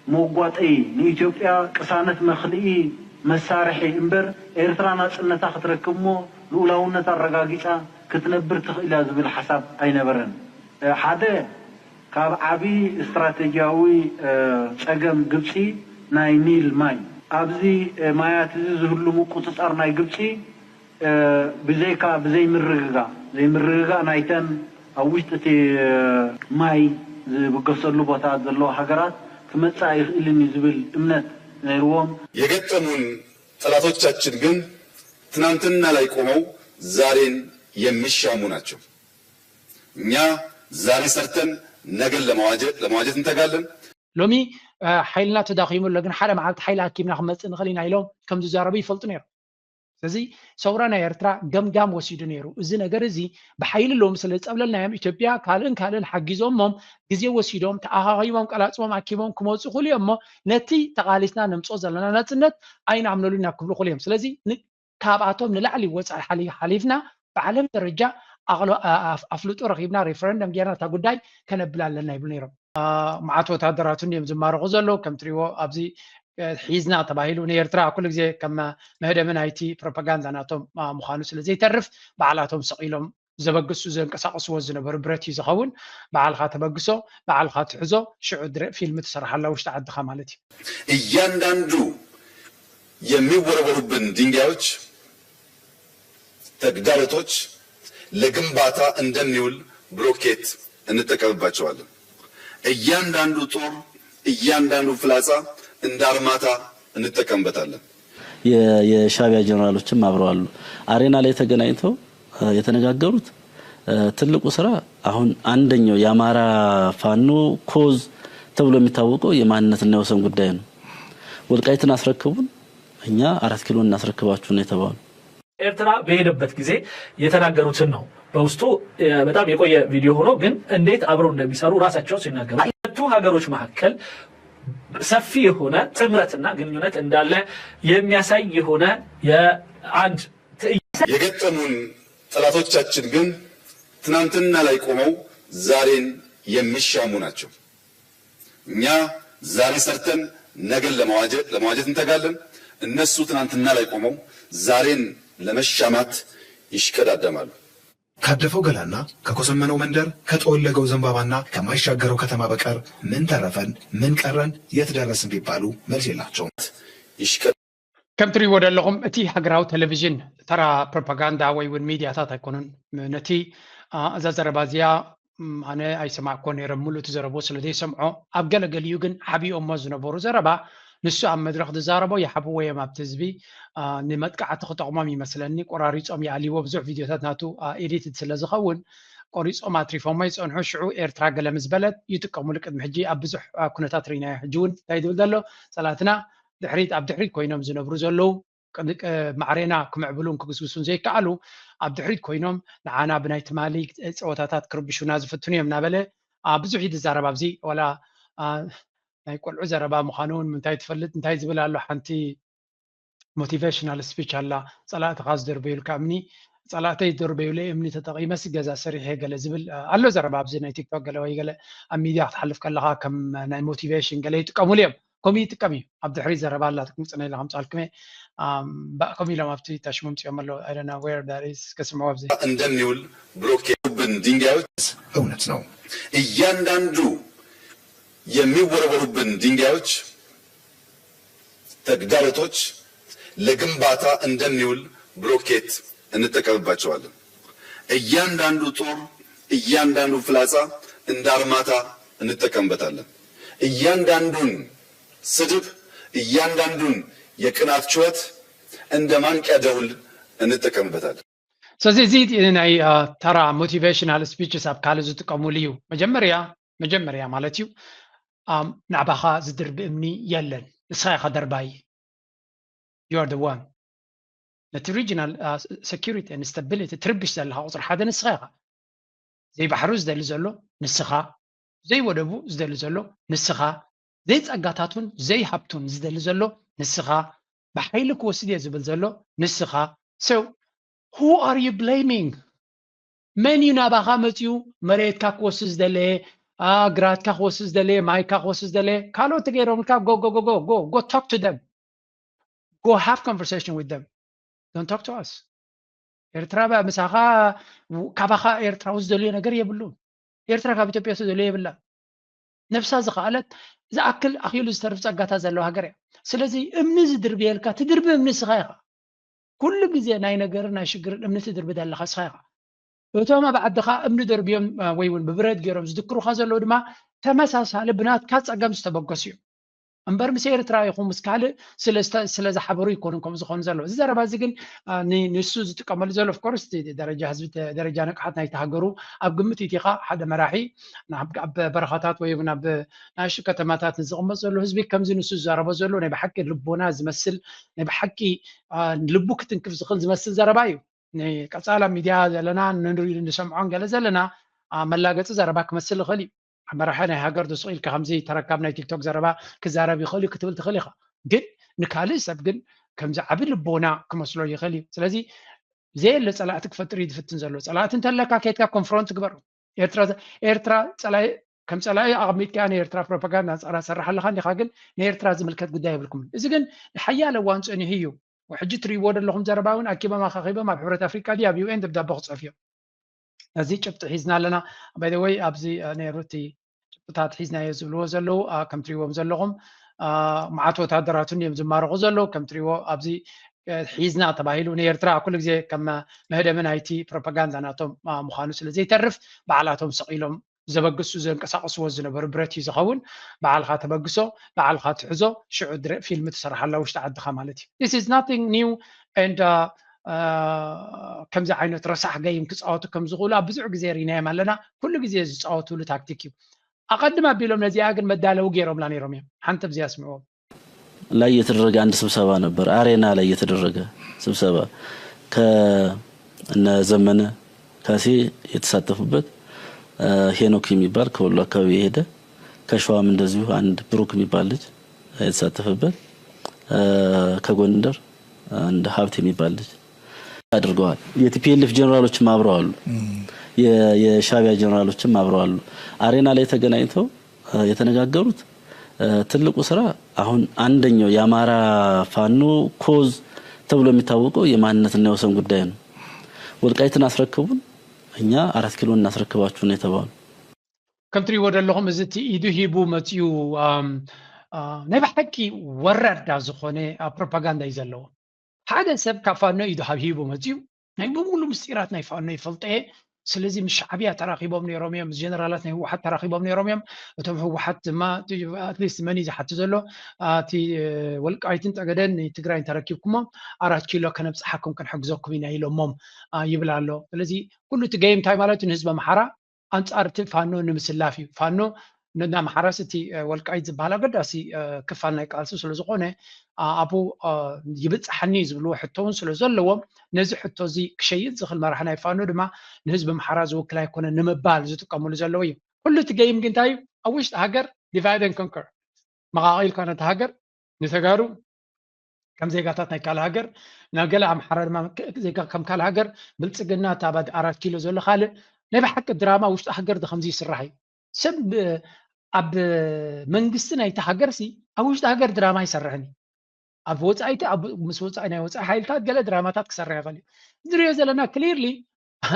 መጓጠዪ፣ ንኢትዮጵያ ቅሳነት መኽልኢ መሳርሒ እምበር፣ ኤርትራ ናጽነታ ክትረክብ እሞ ልኡላውነት ኣረጋጊጻ ክትነብር ትኽእል እያ ዝብል ሓሳብ ኣይነበረን። ሓደ ካብ ዓቢ ስትራተጂያዊ ጸገም ግብጺ ናይ ኒል ማይ፣ ኣብዚ ማያት እዚ ዝህሉ ምቁጽጻር ናይ ግብጺ ብዘይካ ብዘይምርግጋእ ዘይምርግጋእ ናይተን ኣብ ውሽጢ እቲ ማይ ዝብገሰሉ ቦታ ዘለዋ ሃገራት ክመጽእ ኣይኽእልን እዩ ዝብል እምነት ነይርዎም። የገጠሙን ጠላቶቻችን ግን ትናንትና ላይ ቆመው ዛሬን የሚሻሙ ናቸው። እኛ ዛሬ ሰርተን ነገን ለመዋጀት ለመዋጀት እንተጋለን። ሎሚ ሓይልና ተዳኺሙ ኣሎ፣ ግን ሓደ መዓልቲ ሓይሊ ኣኪብና ክመፅእ ንኽእል ኢና ኢሎም ከም ዝዛረቡ ይፈልጡ ነይሮም። ስለዚ ሰውራ ናይ ኤርትራ ገምጋም ወሲዱ ነይሩ። እዚ ነገር እዚ ብሓይሊ ሎሚ ስለ ዝፀብለልናዮም ኢትዮጵያ ካልእን ካልእን ሓጊዞሞም ግዜ ወሲዶም ተኣኻኺቦም ቀላፅቦም ኣኪቦም ክመፁ ክእሉ እዮም እሞ ነቲ ተቓሊስና ነምፅኦ ዘለና ናፅነት ኣይንኣምነሉን ኢና ክብሉ ክእሉ እዮም። ስለዚ ን- ካብኣቶም ንላዕሊ ወፃኢ ሓሊ- ሓሊፍና ብዓለም ደረጃ ኣቕሎ- ኣ- ኣፍ- ኣፍልጦ ረኺብና ሬፈረንደም ጌርና እታ ጉዳይ ከነብል ኣለና ይብሉ ነይሮም። መዓት ወታደራቱ እዮም ዝማረኹ ዘለዉ። ከም ትሪእዎ ኣብዚ ሒዝና ተባሂሉ ንኤርትራ ኩሉ ግዜ ከም መህደሚ ናይቲ ፕሮፓጋንዳ ናቶም ምዃኑ ስለ ዘይተርፍ ባዕላቶም ሰቒሎም ዘበግሱ ዘንቀሳቕስዎ ዝነበሩ ብረት እዩ ዝኸውን። ባዕልኻ ተበግሶ፣ ባዕልኻ ትሕዞ፣ ሽዑ ፊልም ትሰርሓላ ውሽጢ ዓድኻ ማለት እዩ። እያንዳንዱ የሚወረወሩብን ድንጋዮች፣ ተግዳሮቶች ለግንባታ እንደሚውል ብሎኬት እንጠቀምባቸዋለን። እያንዳንዱ ጦር፣ እያንዳንዱ ፍላጻ እንደ አርማታ እንጠቀምበታለን። የሻቢያ ጀነራሎችም አብረው አሉ። አሬና ላይ ተገናኝተው የተነጋገሩት ትልቁ ስራ አሁን አንደኛው የአማራ ፋኖ ኮዝ ተብሎ የሚታወቀው የማንነትና የወሰን ጉዳይ ነው። ወልቃይትን አስረክቡን፣ እኛ አራት ኪሎ እናስረክባችሁ ነው የተባሉ። ኤርትራ በሄደበት ጊዜ የተናገሩትን ነው። በውስጡ በጣም የቆየ ቪዲዮ ሆኖ ግን እንዴት አብረው እንደሚሰሩ ራሳቸው ሲናገሩ ሁለቱ ሀገሮች መካከል ሰፊ የሆነ ጥምረትና ግንኙነት እንዳለ የሚያሳይ የሆነ የአንድ ትዕይንት። የገጠሙን ጠላቶቻችን ግን ትናንትና ላይ ቆመው ዛሬን የሚሻሙ ናቸው። እኛ ዛሬ ሰርተን ነገን ለመዋጀት ለመዋጀት እንተጋለን። እነሱ ትናንትና ላይ ቆመው ዛሬን ለመሻማት ይሽቀዳደማሉ። ካደፈው ገላና ከኮሰመነው መንደር ከጠወለገው ዘንባባና ከማይሻገረው ከተማ በቀር ምን ተረፈን ምን ቀረን የት ደረስን ቢባሉ መልስ የላቸውም። ይሽቀ- ከም ትሪእዎ ዘለኹም እቲ ሃገራዊ ቴሌቪዥን ተራ ፕሮፓጋንዳ ወይ እውን ሚድያታት ኣይኮኑን። ነቲ እዛ ዘረባ እዚኣ ኣነ ኣይሰማዕኮ ነይረ፣ ሙሉእ እቲ ዘረብዎ ስለ ዘይሰምዖ ኣብ ገለ ገሊኡ ግን ሓቢኦሞ ዝነበሩ ዘረባ ንሱ ኣብ መድረኽ ዝዛረቦ ይሓብዎ እዮም ኣብቲ ህዝቢ። ንመጥቃዕቲ ክጠቕሞም ይመስለኒ ቆራሪፆም ይኣልይዎ። ብዙሕ ቪድዮታት ናቱ ኤዲትድ ስለ ዝኸውን ቆሪፆም ኣትሪፎሞ ይፀንሑ። ሽዑ ኤርትራ ገለ ምስ በለት ይጥቀሙሉ። ቅድሚ ሕጂ ኣብ ብዙሕ ኩነታት ርኢናዮ። ሕጂ እውን እንታይ ዝብል ዘሎ ፀላእትና ድሕሪት ኣብ ድሕሪት ኮይኖም ዝነብሩ ዘለዉ ማዕሬና ክምዕብሉን ክግስግሱን ዘይከኣሉ ኣብ ድሕሪት ኮይኖም ንዓና ብናይ ትማሊ ፀወታታት ክርብሹና ዝፍትኑ እዮም እናበለ ብዙሕ እዩ ዝዛረብ። ኣብዚ ዋላ ናይ ቆልዑ ዘረባ ምዃኑ እውን ምንታይ ትፈልጥ እንታይ ዝብል ኣሎ። ሓንቲ ሞቲቬሽናል ስፒች ኣላ። ፀላእትኻ ዝደርበዩልካ እምኒ፣ ፀላእተይ ዝደርበዩለይ እምኒ ተጠቒመስ ገዛ ሰሪሐ ገለ ዝብል ኣሎ ዘረባ ኣብዚ ናይ ቲክቶክ ገለ ወይ ገለ ኣብ ሚድያ ክትሓልፍ ከለኻ ከም ናይ ሞቲቬሽን ገለ ይጥቀሙሉ እዮም። ከምኡ ይጥቀም እዩ። ኣብ ድሕሪት ዘረባ ኣላ ክትምፅና ኢለ ከምፅኣልኩም እየ። ከምኡ ኢሎም ኣብቲ ታሽሞም ፅኦም ኣለዉ። I don't know where that is። ከስምዑ ኣብዚ እንደሚውል ብሎኬት ብን ድንጋዮች እውነት ነው። እያንዳንዱ የሚወረወሩብን ድንጋዮች ተግዳሮቶች ለግንባታ እንደሚውል ብሎኬት እንጠቀምባቸዋለን። እያንዳንዱ ጦር፣ እያንዳንዱ ፍላጻ እንደ አርማታ እንጠቀምበታለን። እያንዳንዱን ስድብ፣ እያንዳንዱን የቅናት ጩኸት እንደ ማንቂያ ደውል እንጠቀምበታለን። ስለዚ እዚ ናይ ተራ ሞቲቬሽናል ስፒችስ ኣብ ካልእ ዝጥቀሙሉ እዩ። መጀመርያ መጀመርያ ማለት እዩ ናዕባኻ ዝድርቢ እምኒ የለን፣ ንስኻ ኢኻ ደርባይ። You are the one። ነቲ regional security and stability ትርብሽ ዘለኻ ቁፅሪ ሓደ ንስኻ ኢኻ። ዘይባሕሩ ዝደሊ ዘሎ ንስኻ፣ ዘይወደቡ ዝደሊ ዘሎ ንስኻ፣ ዘይፀጋታቱን ዘይሃብቱን ዝደሊ ዘሎ ንስኻ፣ ብሓይሊ ክወስድ እየ ዝብል ዘሎ ንስኻ። So who are you blaming? መን እዩ ናባኻ መፂኡ መሬትካ ክወስድ ዝደለየ? ግራት ካ ክወስድ ዝደለየ ማይ ካ ክወስድ ዝደለየ ካልኦት ገይሮምልካ go go go go go go talk to them, go have conversation with them, don't talk to us። ኤርትራ ምሳኻ ካባኻ ኤርትራዊ ዝደልዮ ነገር የብሉን። ኤርትራ ካብ ኢትዮጵያ ዝደልዮ የብላ። ነብሳ ዝኸኣለት ዝኣክል ኣኽሉ ዝተርፍ ጸጋታት ዘለዋ ሃገር እያ። ስለዚ እምኒ ዝድርብየልካ ትድርቢ እምኒ ስኻ ኢኻ። ኩሉ ግዜ ናይ ነገርን ናይ ሽግርን እምኒ ትድርቢ ዘለኻ ስኻ ኢኻ። እቶም ኣብ ዓድኻ እምኒ ደርብዮም ወይ እውን ብብረት ገይሮም ዝድክሩኻ ዘለዉ ድማ ተመሳሳሊ ብናትካ ጸገም ዝተበገሱ እዮም። እምበር ምስ ኤርትራ ይኹን ምስ ካልእ ስለ ዝሓበሩ ይኮኑን ከምኡ ዝኾኑ ዘለዉ። እዚ ዘረባ እዚ ግን ንሱ ዝጥቀመሉ ዘሎ of course ደረጃ ህዝቢ ደረጃ ንቕሓት ናይቲ ሃገሩ ኣብ ግምት ኢቲኻ ሓደ መራሒ ኣብ በረኻታት ወይ እውን ኣብ ናእሽቱ ከተማታት ንዝቕመጥ ዘሎ ህዝቢ ከምዚ ንሱ ዝዛረቦ ዘሎ ናይ ብሓቂ ልቦና ዝመስል ናይ ብሓቂ ልቡ ክትንክፍ ዝኽእል ዝመስል ዘረባ እዩ። ንቀጻል ኣብ ሚድያ ዘለና ንንሪኡ ንሰምዖን ገለ ዘለና መላገፂ ዘረባ ክመስል ይኽእል እዩ። መራሒ ናይ ሃገር ዶ ስቕ ኢልካ ከምዚ ተረካብ ናይ ቲክቶክ ዘረባ ክዛረብ ይኽእል እዩ ክትብል ትኽእል ኢኻ። ግን ንካልእ ሰብ ግን ከምዚ ዓቢ ልቦና ክመስሎ ይኽእል እዩ። ስለዚ ዘየለ ጸላእቲ ክፈጥር እዩ ዝፍትን ዘሎ። ጸላእቲ እንተለካ ከይድካ ኮንፍሮንት ግበር። ኤርትራ ኤርትራ ጸላኢ ከም ጸላኢ ኣቐሚጥካ ንኤርትራ ፕሮፓጋንዳ ኣንጻራ ትሰርሕ ኣለኻ እንዲኻ፣ ግን ንኤርትራ ዝምልከት ጉዳይ የብልኩምን። እዚ ግን ንሓያለ እዋን ጸኒሑ እዩ። ሕጂ ትርእይዎ ዘለኹም ዘረባ እውን ኣኪቦም ኣኻኺቦም ኣብ ሕብረት ኣፍሪቃ ድዩ ኣብ ዩ ኤን ደብዳበ ክጽሕፍ እዮም። እዚ ጭብጢ ሒዝና ኣለና። By the way ኣብዚ ነይሩ እቲ ጭብጥታት ሒዝናዮ ዝብልዎ ዘለዉ ከም ትሪእዎም ዘለኹም መዓት ወታደራትን እዮም ዝማረኹ ዘለዉ። ከም ትሪእዎ ኣብዚ ሒዝና ተባሂሉ ንኤርትራ ኩሉ ግዜ ከም መህደሚ ናይቲ ፕሮፓጋንዳ ናቶም ምዃኑ ስለ ዘይተርፍ ባዕላቶም ሰቒሎም ዘበግሱ ዘንቀሳቀስዎ ዝነበሩ ብረት እዩ ዝኸውን። ባዕልኻ ተበግሶ፣ ባዕልኻ ትሕዞ፣ ሽዑ ፊልም ትሰርሓላ ውሽጢ ዓድኻ ማለት እዩ። This is nothing new and ከምዚ ዓይነት ረሳሕ ገይም ክፃወቱ ከም ዝኽእሉ ኣብ ብዙሕ ግዜ ርኢናዮም ኣለና። ኩሉ ግዜ ዝፃወትሉ ታክቲክ እዩ። ኣቐድም ኣቢሎም ነዚኣ ግን መዳለዊ ገይሮምላ ነይሮም እዮም። ሓንቲ ብዚኣ ስምዕዎም። ላይ የተደረገ አንድ ስብሰባ ነበር። አሬና ላይ የተደረገ ስብሰባ ከእነ ዘመነ ካሴ የተሳተፉበት፣ ሄኖክ የሚባል ከወሎ አካባቢ የሄደ፣ ከሸዋም እንደዚሁ አንድ ብሩክ የሚባል ልጅ የተሳተፈበት፣ ከጎንደር አንድ ሀብት የሚባል ልጅ አድርገዋል። የቲፒኤልኤፍ ጀነራሎችም አብረው አሉ። የሻቢያ ጀነራሎችም አብረው አሉ። አሬና ላይ ተገናኝተው የተነጋገሩት ትልቁ ስራ አሁን አንደኛው የአማራ ፋኖ ኮዝ ተብሎ የሚታወቀው የማንነትና የወሰን ጉዳይ ነው። ወልቃይትን አስረክቡን፣ እኛ አራት ኪሎ እናስረክባችሁ ነው የተባሉ። ከም ትሪእዎ ዘለኹም እዚ እቲ ኢዱ ሂቡ መፅኡ ናይ ብሓቂ ወራዳ ዝኾነ ፕሮፓጋንዳ እዩ ዘለዎ። ሓደ ሰብ ካብ ፋኖ ኢዱ ሂቡ መፅኡ ናይ ብምሉ ምስጢራት ናይ ፋኖ ይፈልጦ እየ። ስለዚ ምስ ሻዕብያ ተራኺቦም ነይሮም እዮም፣ ምስ ጀነራላት ናይ ህወሓት ተራኺቦም ነይሮም እዮም። እቶም ህወሓት ድማ ኣትሊስት መን እዩ ዝሓቱ ዘሎ? እቲ ወልቃይትን ጠገደን ንትግራይን ተረኪብኩሞ ኣራት ኪሎ ከነብፅሓኩም ክንሕግዘኩም ኢና ኢሎሞም ይብል ኣሎ። ስለዚ ኩሉ እቲ ገይም እንታይ ማለት እዩ? ንህዝቢ ኣምሓራ ኣንጻር እቲ ፋኖ ንምስላፍ እዩ። ፋኖ ንኣምሓራስ እቲ ወልቃይት ዝበሃል ኣገዳሲ ክፋል ናይ ቃልሲ ስለዝኾነ ኣብኡ ይብጽሓኒ ዝብልዎ ሕቶ እውን ስለ ዘለዎም ነዚ ሕቶ እዚ ክሸይጥ ዝኽእል መራሒ ናይ ፋኖ ድማ ንህዝቢ ኣምሓራ ዝውክል ኣይኮነን ንምባል ዝጥቀምሉ ዘለዉ እዩ። ኩሉ እቲ ገይም ግን እንታይ እዩ? ኣብ ውሽጢ ሃገር divide and conquer መቓቒልካ ነቲ ሃገር ንተጋሩ ከም ዜጋታት ናይ ካልእ ሃገር ንገለ ኣምሓራ ድማ ዜጋ ከም ካልእ ሃገር ብልፅግና እታ ኣራት ኪሎ ዘሎ ካልእ ናይ ብሓቂ ድራማ ውሽጢ ሃገር ዶ ከምዚ ይስራሕ እዩ? ሰብ ኣብ መንግስቲ ናይቲ ሃገር ሲ ኣብ ውሽጢ ሃገር ድራማ ይሰርሕን እዩ። ኣብ ወፃኢቲ ምስ ወፃኢ ናይ ወፃኢ ሓይልታት ገለ ድራማታት ክሰርሕ ይኽእል እዩ። ንሪኦ ዘለና ክሊርሊ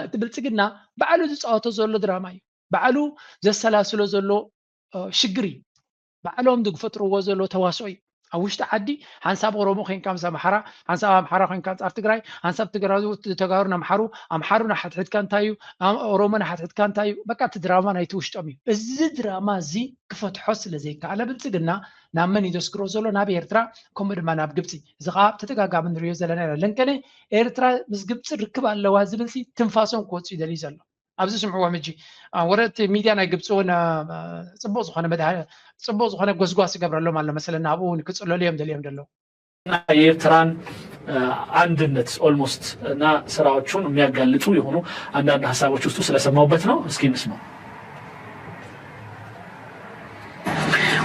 እቲ ብልፅግና ባዕሉ ዝፃወቶ ዘሎ ድራማ እዩ። ባዕሉ ዘሰላስሎ ዘሎ ሽግር እዩ። ባዕሎም ዝፈጥርዎ ዘሎ ተዋስኦ እዩ። ኣብ ውሽጢ ዓዲ ሓንሳብ ኦሮሞ ኮይንካ ምስ ኣምሓራ፣ ሓንሳብ ኣምሓራ ኮይንካ ኣንጻር ትግራይ፣ ሓንሳብ ትግራይ ተጋሩ ንኣምሓሩ፣ ኣምሓሩ ንሓድሕድካ እንታይ እዩ፣ ኦሮሞ ንሓድሕድካ እንታይ እዩ፣ በቃ እቲ ድራማ ናይቲ ውሽጦም እዩ። እዚ ድራማ እዚ ክፈትሖ ስለ ዘይከኣለ ብልፅግና ናብ መን እዩ ዘስግሮ ዘሎ? ናብ ኤርትራ፣ ከምኡ ድማ ናብ ግብፂ። እዚ ከዓ ተደጋጋሚ ንሪኦ ዘለና ኢና። ለንቀነ ኤርትራ ምስ ግብፂ ርክብ ኣለዋ ዝብል ሲ ትንፋሶም ክወፅእ ይደልዩ ዘሎ። ኣብዚ ስምዕዎም ሕጂ ወረ እቲ ሚድያ ናይ ግብፂ እውን ፅቡቅ ዝኾነ መድሃ ፅቡቅ ዝኾነ ጎስጓስ ይገብረሎም ኣሎ መሰለና። ኣብኡ እውን ክፅለሉ እዮም ደልዮም ደለዉ። የኤርትራን አንድነት almost እና ስራዎቹን የሚያጋልጡ የሆኑ አንዳንድ ሀሳቦች ውስጡ ስለሰማሁበት ነው። እስኪ እንስማው።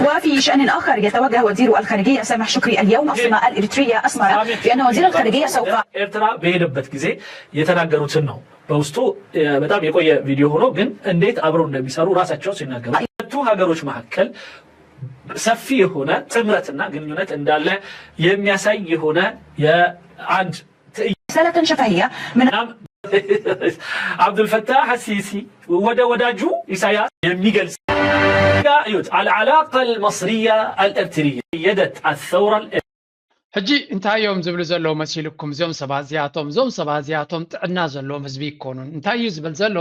وفي شأن آخر، يتوجه وزير الخارجية سامح شكري اليوم عاصمة الإريترية أسمرة، بأن وزير الخارجية سوف ኤርትራ በሄደበት ጊዜ የተናገሩትን ነው። በውስጡ በጣም የቆየ ቪዲዮ ሆኖ ግን እንዴት አብረው እንደሚሰሩ ራሳቸው ሲናገሩ ሁለቱ ሀገሮች መካከል ሰፊ የሆነ ጥምረትና ግንኙነት እንዳለ የሚያሳይ የሆነ የአንድ ትዕይንት رسالة شفهية من عبد الفتاح السيسي ወደ ወዳጁ ኢሳያስ የሚገልጽ እዩት። العلاقة المصرية الإرترية أيدت الثورة ሕጂ እንታይ እዮም ዝብሉ ዘለዉ መሲልኩም? እዞም ሰባት እዚኣቶም እዞም ሰባት እዚኣቶም ጥዕና ዘለዎም ህዝቢ ይኮኑን። እንታይ እዩ ዝብል ዘሎ?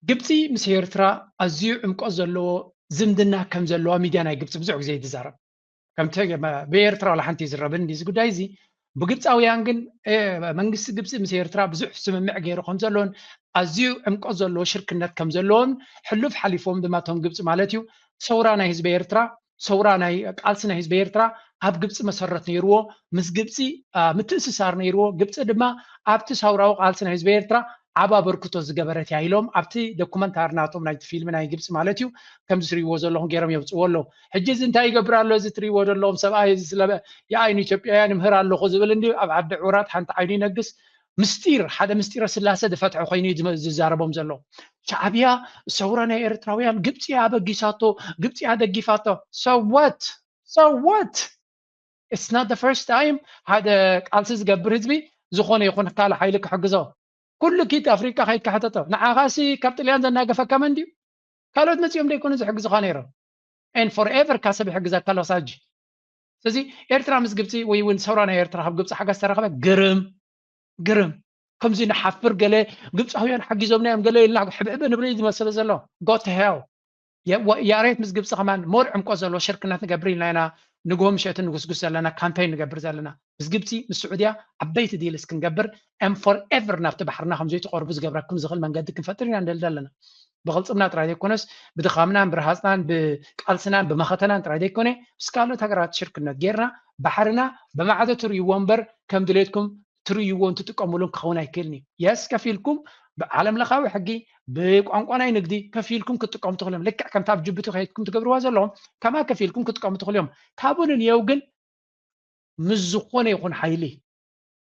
ግብፂ ምስ ኤርትራ ኣዝዩ ዕምቆት ዘለዎ ዝምድና ከም ዘለዋ ሚድያ ናይ ግብፂ ብዙሕ ግዜ እዩ ዝዛረብ። ከምቲ ብኤርትራ ዋላ ሓንቲ ይዝረብን እዚ ጉዳይ እዚ ብግብፃውያን ግን መንግስቲ ግብፂ ምስ ኤርትራ ብዙሕ ስምምዕ ገይሩ ከም ዘለዎን ኣዝዩ ዕምቆት ዘለዎ ሽርክነት ከም ዘለዎን ሕሉፍ ሓሊፎም ድማ እቶም ግብፂ ማለት እዩ ሰውራ ናይ ህዝቢ ኤርትራ ሰውራ ናይ ቃልሲ ናይ ህዝቢ ኤርትራ ኣብ ግብፂ መሰረት ነይርዎ ምስ ግብፂ ምትእስሳር ነይርዎ ግብፂ ድማ ኣብቲ ሰውራዊ ቃልሲ ናይ ህዝቢ ኤርትራ ዓብ ኣበርክቶ ዝገበረት እያ ኢሎም ኣብቲ ዶኩመንታሪ ናቶም ናይቲ ፊልም ናይ ግብፂ ማለት እዩ ከምዚ ትሪእዎ ዘለኹም ገይሮም የውፅዎ ኣለዉ ሕጂ እዚ እንታይ ይገብር ኣሎ እዚ ትሪእዎ ዘለኹም ሰብኣይ እዚ ስለ የኣይ ንኢትዮጵያውያን ይምህር ኣለኹ ዝብል እንዲ ኣብ ዓዲ ዑራት ሓንቲ ዓይኑ ይነግስ ምስጢር ሓደ ምስጢረ ስላሰ ዝፈትሐ ኮይኑ እዩ ዝዛረቦም ዘሎ ሻዕብያ ሰውራ ናይ ኤርትራውያን ግብፂ ኣበጊሳቶ ግብፂ ኣደጊፋቶ ሰወት ሰወት it's not the first time ሓደ ቃልሲ ዝገብር ህዝቢ ዝኾነ ይኹን ካልእ ሓይሊ ክሕግዞ ኩሉ ኪድ ኣፍሪቃ ከይድ ክሕተቶ ንዓኻሲ ካብ ጥልያን ዘናገፈካ መን ድዩ ካልኦት መፂኦም ደይኮኑ ዝሕግዙኻ ነይሮም and forever ካ ሰብ ይሕግዘካ ኣሎ ሳጂ ስለዚ ኤርትራ ምስ ግብፂ ወይ እውን ሰውራ ናይ ኤርትራ ካብ ግብፂ ሓገዝ ተረኸበ ግርም ግርም ከምዚ ንሓፍር ገለ ግብፃውያን ሓጊዞምና እዮም ገለ ኢልና ሕብሕብ ንብል እዩ ዝመስል ዘሎ go to hell ያሬት ምስ ግብፂ ከማን more ዕምቆት ዘለዎ ሽርክነት ንገብር ኢልና ኢና ንግሆ ምሸትን ንጉስጉስ ዘለና ካምፔን ንገብር ዘለና ምስ ግብፂ ምስ ስዑድያ ዓበይቲ deals ክንገብር and forever ናብቲ ባሕርና ከም ዘይትቐርቡ ዝገብረኩም ዝኽእል መንገዲ ክንፈጥር ኢና ንደሊ ዘለና ብቕልፅምና ጥራይ ዘይኮነስ ብድኻምናን ብርሃፅናን ብቃልስናን ብመኸተናን ጥራይ ዘይኮነ ምስ ካልኦት ሃገራት ሽርክነት ጌርና ባሕርና ብማዕዶ ትርእይዎ እምበር ከም ድሌትኩም ትርእይዎን ትጥቀምሉን ክኸውን ኣይክእልን እዩ yes ከፊልኩም ብዓለም ለኻዊ ሕጊ ብቋንቋ ናይ ንግዲ ከፊልኩም ክትጥቀሙ ትኽእሎም ልክዕ ከምታ ኣብ ጅቡቲ ከይድኩም ትገብርዋ ዘለኹም ከማ ከፊልኩም ክትጥቀሙ ትኽእሉ እዮም ካብኡ ንንየው ግን ምስ ዝኾነ ይኹን ሓይሊ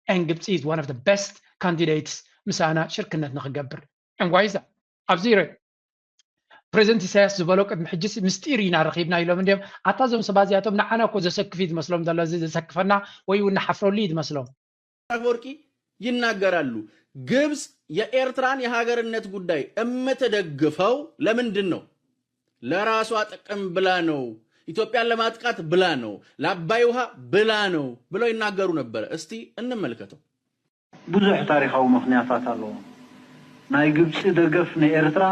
and ግብፂ is one of the best candidates ምሳና ሽርክነት ንክገብር and why is that ኣብዚ ፕሬዚደንት ኢሳያስ ዝበሎ ቅድሚ ሕጂ ምስጢር ኢና ረኺብና ኢሎም እንዲም ኣታ እዞም ሰባት እዚኣቶም ንዓና እኮ ዘሰክፍ እዩ ዝመስሎም ዘሎ እዚ ዘሰክፈና ወይ እውን ንሓፍረሉ እዩ ዝመስሎም አፈወርቂ ይናገራሉ። ግብጽ የኤርትራን የሀገርነት ጉዳይ እምትደግፈው ለምንድን ነው? ለራሷ ጥቅም ብላ ነው። ኢትዮጵያን ለማጥቃት ብላ ነው። ለአባይ ውሃ ብላ ነው ብለው ይናገሩ ነበረ። እስቲ እንመልከተው። ብዙሕ ታሪኻዊ ምኽንያታት ኣለዎ። ናይ ግብጺ ደገፍ ንኤርትራ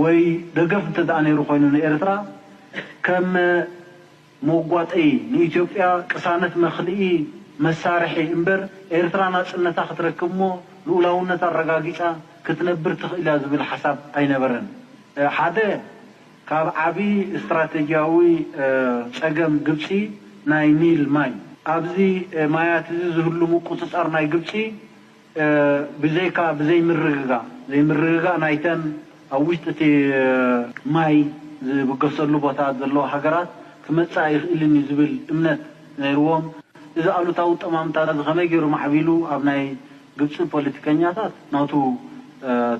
ወይ ደገፍ እንተ ደኣ ነይሩ ኮይኑ ንኤርትራ ከም መጓጠዪ ንኢትዮጵያ ቅሳነት መኽልኢ መሳርሒ እምበር ኤርትራ ናጽነታ ክትረክብ እሞ ልኡላውነት ኣረጋጊጻ ክትነብር ትኽእል እያ ዝብል ሓሳብ ኣይነበረን። ሓደ ካብ ዓቢ ስትራተጂያዊ ጸገም ግብጺ ናይ ኒል ማይ ኣብዚ ማያት እዚ ዝህሉ ምቁጽጻር ናይ ግብጺ ብዘይካ ብዘይምርግጋእ ዘይምርግጋእ ናይተን ኣብ ውሽጢ እቲ ማይ ዝብገሰሉ ቦታ ዘለዋ ሃገራት ክመጽእ ኣይኽእልን እዩ ዝብል እምነት ነይርዎም። እዚ ኣሉታዊ ጠማምታ እዚ ከመይ ገይሩ ማዕቢሉ ኣብ ናይ ግብፂ ፖለቲከኛታት ናቱ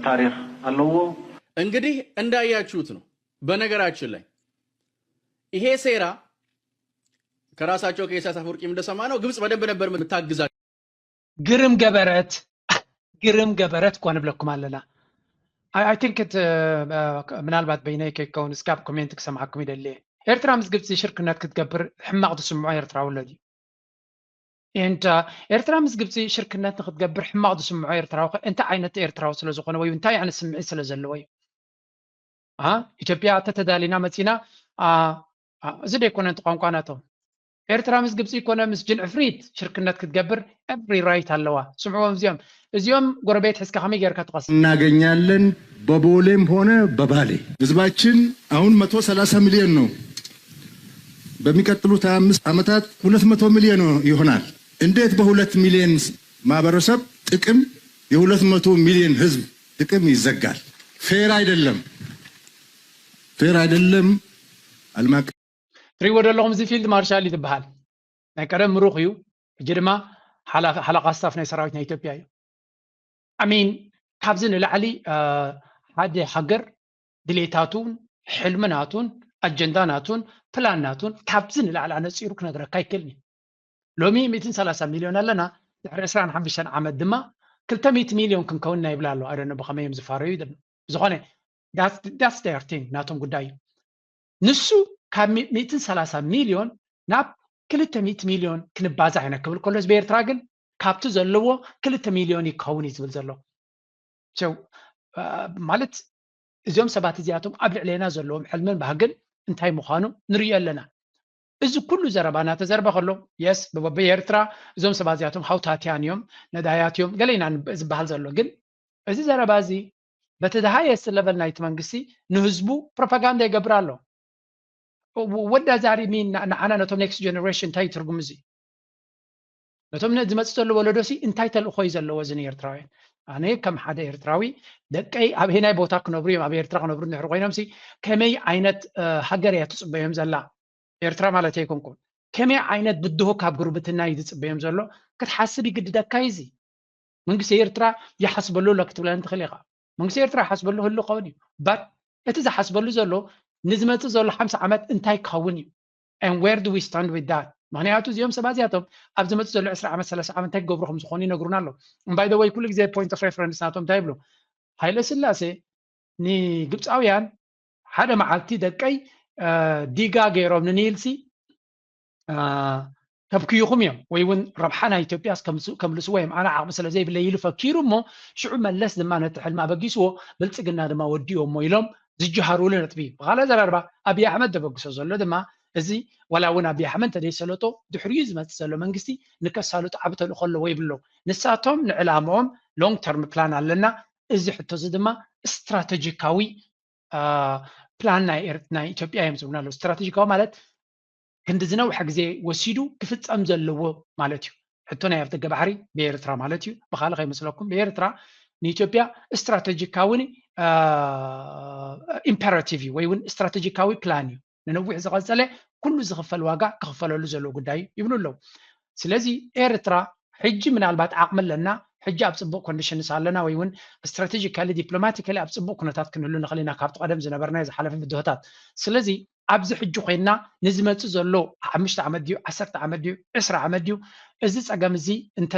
ታሪክ ኣለዎ። እንግዲህ እንዳያችሁት ነው። በነገራችን ላይ ይሄ ሴራ ከራሳቸው ከኢሳያስ አፈወርቂም እንደሰማነው ግብጽ በደንብ ነበር የምታግዛቸው። ግርም ገበረት ግርም ገበረት እኳ ንብለኩም ኣለና። I think ምናልባት በይነይ ከይከውን እስካብ ኮሜንት ክሰምዓኩም ይደሊ። ኤርትራ ምስ ግብፂ ሽርክነት ክትገብር ሕማቕ ዝስምዖ ኤርትራዊ ኣሎ ድዩ? And ኤርትራ ምስ ግብፂ ሽርክነት ንክትገብር ሕማቕ ዝስምዖ ኤርትራዊ ከ እንታይ ዓይነት ኤርትራዊ ስለ ዝኾነ ወይ እንታይ ዓይነት ስምዒት ስለ ዘለዎ እዩ? ኢትዮጵያ ተተዳሊና መፂና እዚ ደይኮነ እቲ ቋንቋ ናቶም ኤርትራ ምስ ግብፂ ይኮነ ምስ ጅን ዕፍሪት ሽርክነት ክትገብር every right ኣለዋ። ስምዕዎም እዚኦም እዚኦም ጎረቤት ሕዝካ ከመይ ገይርካ ትቐስ እናገኛለን በቦሌም ሆነ በባሌ ህዝባችን አሁን መቶ ሰላሳ ሚሊዮን ነው። በሚቀጥሉት አምስት ዓመታት ሁለት መቶ ሚሊዮን ይሆናል። እንዴት በሁለት ሚሊዮን ማህበረሰብ ጥቅም የሁለት መቶ ሚሊዮን ህዝብ ጥቅም ይዘጋል? ፌር አይደለም፣ ፌር አይደለም። ዓለም አቀፍ ትሪእዎ ዘለኹም እዚ ፊልድ ማርሻል እዩ ዝበሃል። ናይ ቀደም ምሩኽ እዩ። ሕጂ ድማ ሓላፊ- ሓለቓ ስታፍ ናይ ሰራዊት ናይ ኢትዮጵያ እዩ። ኣሚን ካብዚ ንላዕሊ እ፣ ሓደ ሃገር ድሌታቱን ሕልምናቱን ኣጀንዳናቱን ፕላናቱን ካብዚ ንላዕሊ ኣነፂሩ ክነግረካ ኣይክእልን እዩ። ሎሚ ሚእትን ሰላሳ ሚልዮን ኣለና። ድሕሪ ዕስራን ሓሙሽተን ዓመት ድማ ክልተ ሚእቲ ሚልዮን ክንከውን ኢና ይብላ ኣሎ። ኣደነ ብኸመይ እዮም ዝፋረዩ? ዝኾነ that's their thing፣ ናቶም ጉዳይ እዩ። ንሱ ካብ ሚእትን ሰላሳ ሚልዮን ናብ ክልተ ሚእቲ ሚልዮን ክንባዛሕ ኢና ክብል ከሎ ህዝቢ ኤርትራ ግን ካብቲ ዘለዎ ክልተ ሚልዮን ይከውን እዩ ዝብል ዘሎ። So ማለት እዚኦም ሰባት እዚኣቶም ኣብ ልዕሌና ዘለዎም ሕልምን ባህግን እንታይ ምዃኑ ንርእዮ ኣለና። እዚ ኩሉ ዘረባ እናተዘርበ ከሎ የስ ብኤርትራ እዞም ሰባት እዚኣቶም ሃውታትያን እዮም፣ ነዳያት እዮም ገለ ኢና ዝበሃል ዘሎ። ግን እዚ ዘረባ እዚ በቲ ዝሃየስት ለቨል ናይቲ መንግስቲ ንህዝቡ ፕሮፓጋንዳ ይገብር ኣሎ። ወዳ ዛሪሚ ንዓና ነቶም ኔክስት ጀነሬሽን እንታይ ትርጉም እዚ ነቶም ዝመፅእ ዘሎ ወለዶ ሲ እንታይ ተልእኾ እዩ ዘለዎ እዚ ንኤርትራውያን? ኣነ ከም ሓደ ኤርትራዊ ደቀይ ኣበየናይ ቦታ ክነብሩ እዮም? ኣብ ኤርትራ ክነብሩ እንድሕር ኮይኖም ሲ ከመይ ዓይነት ሃገር እያ ትፅበዮም ዘላ? ኤርትራ ማለት ኣይኮንኩም። ከመይ ዓይነት ብድሆ ካብ ጉርብትና እዩ ዝፅበዮም ዘሎ? ክትሓስብ ይግድደካ እዩ እዚ። መንግስቲ ኤርትራ ይሓስበሉ ኣሎ ክትብለኒ ትኽእል ኢኻ። መንግስቲ ኤርትራ ይሓስበሉ ህሉ ክኸውን እዩ። ባት እቲ ዝሓስበሉ ዘሎ ንዝመፅእ ዘሎ ሓምሳ ዓመት እንታይ ክኸውን እዩ? And where do we stand with that? ምክንያቱ እዚኦም ሰባት እዚኣቶም ኣብ ዝመፅእ ዘሎ ዕስራ ዓመት ሰላሳ ዓመት እንታይ ክገብሩ ከም ዝኾኑ ይነግሩና ኣለዉ። By the way ኩሉ ግዜ point of reference ናቶም እንታይ ይብሉ? ሃይለ ስላሴ ንግብፃውያን ሓደ መዓልቲ ደቀይ ዲጋ ገይሮም ንኒልሲ ከብክዩኹም እዮም ወይ እውን ረብሓ ናይ ኢትዮጵያ ከምልስዎ እዮም ኣነ ዓቕሚ ስለ ዘይብለይ ኢሉ ፈኪሩ እሞ ሽዑ መለስ ድማ ነቲ ሕልሚ ኣበጊስዎ ብልፅግና ድማ ወዲኦሞ ኢሎም ዝጀሃሩሉ ነጥቢ እዩ። ብካልእ ኣዘራርባ ኣብይ ኣሕመድ ተበግሶ ዘሎ ድማ እዚ ዋላ እውን ኣብይ ኣሕመድ እንተደይሰለጦ ድሕሪኡ ዝመፅእ ዘሎ መንግስቲ ንከሳልጦ ዓብ ተልእኮ ኣለዎ ይብሎ። ንሳቶም ንዕላምኦም long term plan ኣለና። እዚ ሕቶ እዚ ድማ ስትራተጂካዊ ፕላን ናይ ኢትዮጵያ እዮም ዝብሉና ኣለዉ። ስትራተጂካዊ ማለት ክንዲ ዝነውሐ ግዜ ወሲዱ ክፍፀም ዘለዎ ማለት እዩ። ሕቶ ናይ ኣፍደገ ባሕሪ ብኤርትራ ማለት እዩ። ብካልእ ከይመስለኩም ብኤርትራ ንኢትዮጵያ ስትራተጂካዊ ኢምፐራቲቭ እዩ ወይ እውን ስትራተጂካዊ ፕላን እዩ። ንነዊሕ ዝቐፀለ ኩሉ ዝኽፈል ዋጋ ክኽፈለሉ ዘለዎ ጉዳይ እዩ ይብሉ ኣለዉ። ስለዚ ኤርትራ ሕጂ ምናልባት ዓቕሚ ኣለና፣ ሕጂ ኣብ ፅቡቕ ኮንዲሽንስ ኣለና ወይ እውን ስትራቴጂካሊ ዲፕሎማቲካሊ ኣብ ፅቡቕ ኩነታት ክንህሉ ንኽእል ኢና ካብቲ ቀደም ዝነበርናዮ ዝሓለፈ ብድሆታት። ስለዚ ኣብዚ ሕጂ ኮይንና ንዝመፅእ ዘሎ ሓሙሽተ ዓመት ድዩ ዓሰርተ ዓመት ድዩ ዕስራ ዓመት ድዩ እዚ ፀገም እዚ እንተ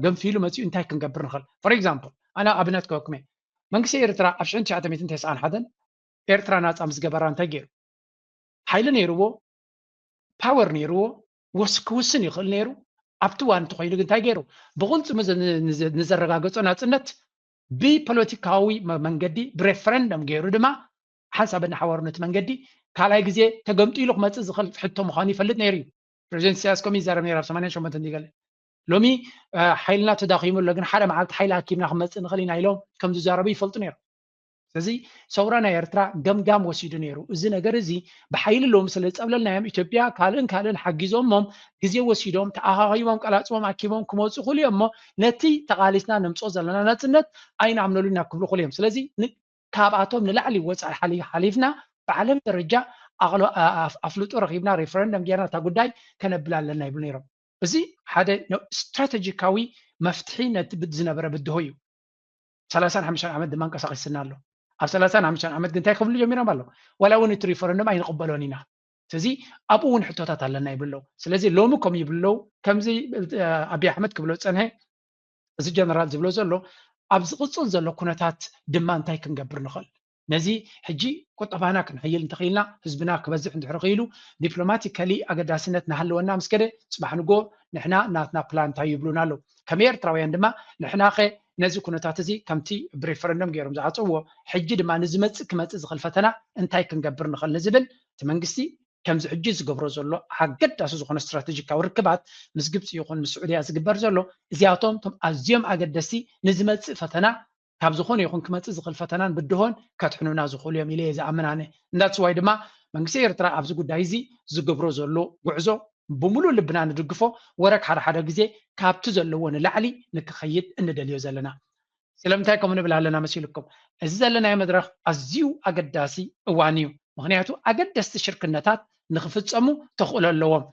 ገንፊሉ መፂኡ እንታይ ክንገብር ንኽእል? ፎር ኤግዛምፕል ኣነ ኣብነት ክበኩም እየ። መንግስቲ ኤርትራ ኣብ ሽሕን ትሽዓተ ሚእትን ተስዓን ሓደን ኤርትራ ናፃ ምስ ገበራ እንታይ ገይሩ? ሓይሊ ነይርዎ፣ ፓወር ነይርዎ፣ ወስ ክውስን ይኽእል ነይሩ። ኣብቲ እዋን እንተኮይኑ ግን እንታይ ገይሩ? ብቕልፅሙ ንዘረጋገፆ ናፅነት ብፖለቲካዊ መንገዲ ብሬፈረንደም ገይሩ ድማ ሓንሳብ እናሓወሩ ነቲ መንገዲ ካልኣይ ግዜ ተገምጢሉ ክመፅእ ዝኽእል ሕቶ ምዃኑ ይፈልጥ ነይሩ እዩ። ፕሬዚደንት ኢሳያስ ከምኡ ይዛረብ ነይሩ ኣብ ሰማንያን ሸሞንተን ድዩ ገለ ሎሚ ሓይልና ተዳኺሙ ኣሎ ግን ሓደ መዓልቲ ሓይሊ ኣኪብና ክመፅእ ንኽእል ኢና ኢሎም ከም ዝዛረቡ ይፈልጡ ነይሮም። ስለዚ ሰውራ ናይ ኤርትራ ገምጋም ወሲዱ ነይሩ። እዚ ነገር እዚ ብሓይሊ ሎሚ ስለ ዝፀብለልናዮም ኢትዮጵያ ካልእን ካልእን ሓጊዞሞም ግዜ ወሲዶም ተኣኻኺቦም ቀላፅሞም ኣኪቦም ክመፁ ክእሉ እዮም እሞ ነቲ ተቓሊስና ነምፅኦ ዘለና ናፅነት ኣይንኣምነሉ ኢና ክብሉ ክእሉ እዮም። ስለዚ ካብኣቶም ንላዕሊ ወፃኢ ሓሊፍና ብዓለም ደረጃ ኣፍልጦ ረኪብና ሬፈረንደም ጌርና እታ ጉዳይ ከነብል ኣለና ይብሉ ነይሮም። እዚ ሓደ ስትራተጂካዊ መፍትሒ ነቲ ዝነበረ ብድሆ እዩ። ሰላሳን ሓሙሽተን ዓመት ድማ ኣንቀሳቂስና ኣሎ። ኣብ ሰላሳን ሓሙሽተን ዓመት ግን እንታይ ክብሉ ጀሚሮም ኣሎ? ዋላ እውን እቲ ሪፈረንደም ኣይንቕበሎን ኢና። ስለዚ ኣብኡ እውን ሕቶታት ኣለና ይብሉ ኣለዉ። ስለዚ ሎሚ ከም ይብሉ ኣለዉ ከምዚ ኣብይ ኣሕመድ ክብሎ ዝፀንሐ እዚ ጀነራል ዝብሎ ዘሎ ኣብ ዝቕፅል ዘሎ ኩነታት ድማ እንታይ ክንገብር ንኽእል ነዚ ሕጂ ቁጠባና ክንሕይል እንተኽኢልና ህዝብና ክበዝሕ እንድሕር ኽኢሉ ዲፕሎማቲካሊ ኣገዳስነት ናሃለወና ምስ ከደ ፅባሕ ንጎ ንሕና ናትና ፕላን እንታይ ይብሉና ኣለዉ ከም ኤርትራውያን ድማ ንሕናኸ ነዚ ኩነታት እዚ ከምቲ ብሬፈረንደም ገይሮም ዝዓፀዎ ሕጂ ድማ ንዝመፅእ ክመፅእ ዝኽእል ፈተና እንታይ ክንገብር ንኽእል ንዝብል እቲ መንግስቲ ከምዚ ሕጂ ዝገብሮ ዘሎ ኣገዳሲ ዝኾነ ስትራተጂካዊ ርክባት ምስ ግብፂ ይኹን ምስ ስዑድያ ዝግበር ዘሎ እዚኣቶም ቶም ኣዝዮም ኣገደስቲ ንዝመፅእ ፈተና ካብ ዝኾነ ይኹን ክመፅእ ዝኽእል ፈተናን ብድሆን ከድሕኑና ዝኽእሉ እዮም ኢለ እየ ዝኣምን ኣነ። እንዳትስዋይ ድማ መንግስቲ ኤርትራ ኣብዚ ጉዳይ እዚ ዝገብሮ ዘሎ ጉዕዞ ብምሉእ ልብና ንድግፎ ወረክ ሓደ ሓደ ግዜ ካብቲ ዘለዎ ንላዕሊ ንክኸይድ እንደልዮ ዘለና። ስለምንታይ ከምኡ ንብል ኣለና መሲልኩም? እዚ ዘለናዮ መድረኽ ኣዝዩ ኣገዳሲ እዋን እዩ። ምኽንያቱ ኣገደስቲ ሽርክነታት ንክፍፀሙ ተኽእሎ ኣለዎም።